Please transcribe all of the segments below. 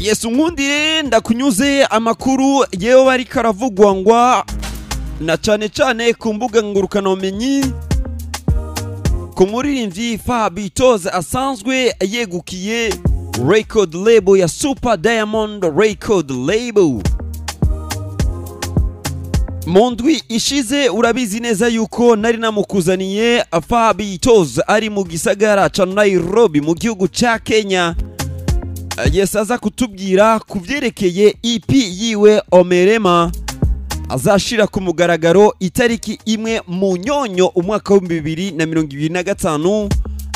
Yesu nkundire ndakunyuze amakuru yewe ariko aravugwa ngwa na cane cane ku mbuga ngurukanabumenyi ku muririmbyi Fabitoze asanzwe yegukiye record label ya Super Diamond Record Label. Mu ndwi ishize urabizi neza yuko nari namukuzaniye Fabitoze ari mu gisagara ca Nairobi mu gihugu ca Kenya. Yes, aza kutubwira ku vyerekeye EP yiwe Omerema azashira ku mugaragaro itariki 1 mu nyonyo umwaka wa 2025,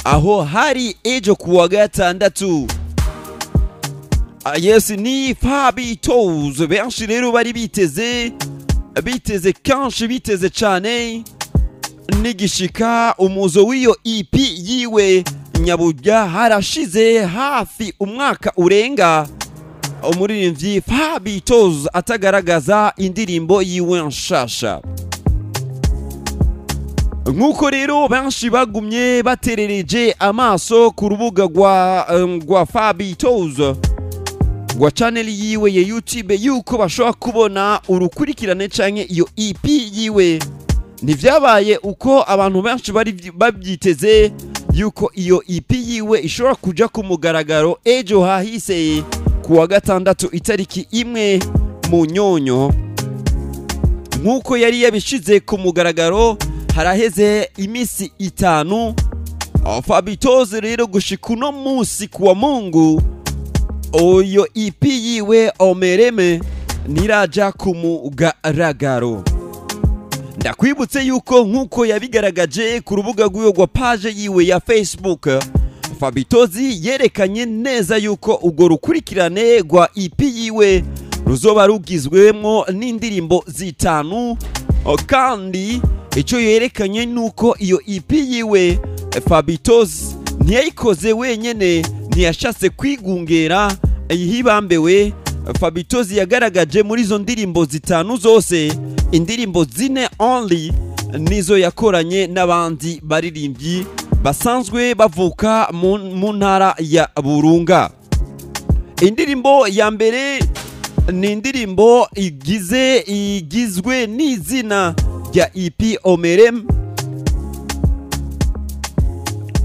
aho hari ejo kuwa gatandatu. Yes, ni Fabitoze benshi rero bari biteze kenshi, biteze cane nigishika umuzo w'iyo EP yiwe nyaburya harashize hafi umwaka urenga umuririmbyi Fabitoze atagaragaza indirimbo yiwe nshasha. Nkuko rero benshi bagumye baterereje amaso ku rubuga rwa Fabitoze rwa channel yiwe ya YouTube yuko bashobora kubona urukurikirane canke iyo EP yiwe, ntivyabaye uko abantu benshi bari babyiteze yuko iyo EP yiwe ishobora kuja ku mugaragaro ejo hahise kuwa gatandatu itariki 1 mu nyonyo. Nkuko yari yabishize ku mugaragaro haraheze imisi 5. Fabitoze rero gushika uno munsi kuwa Mungu oyo EP yiwe Omereme niraja ku mugaragaro. Ndakwibutse yuko nkuko yabigaragaje ku rubuga rw'iyo rwa page yiwe ya Facebook, Fabitoze yerekanye neza yuko urwo rukurikirane rwa EP yiwe ruzoba rugizwemo n'indirimbo 5, kandi icyo yerekanye nuko iyo EP yiwe Fabitoze ntiyayikoze wenyene, ntiyashatse kwigungera ihibambewe. Fabitoze yagaragaje muri izo ndirimbo 5 zose indirimbo 4 only nizo yakoranye n'abandi baririmbyi basanzwe bavuka mu ntara ya Burunga. Indirimbo ya mbere ni indirimbo igizwe n'izina rya EP Omerem,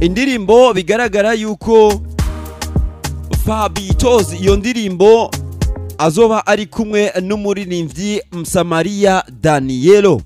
indirimbo bigaragara yuko Fabitoze iyo ndirimbo azoba ari kumwe n'umuririmbyi Msamaria Danielo.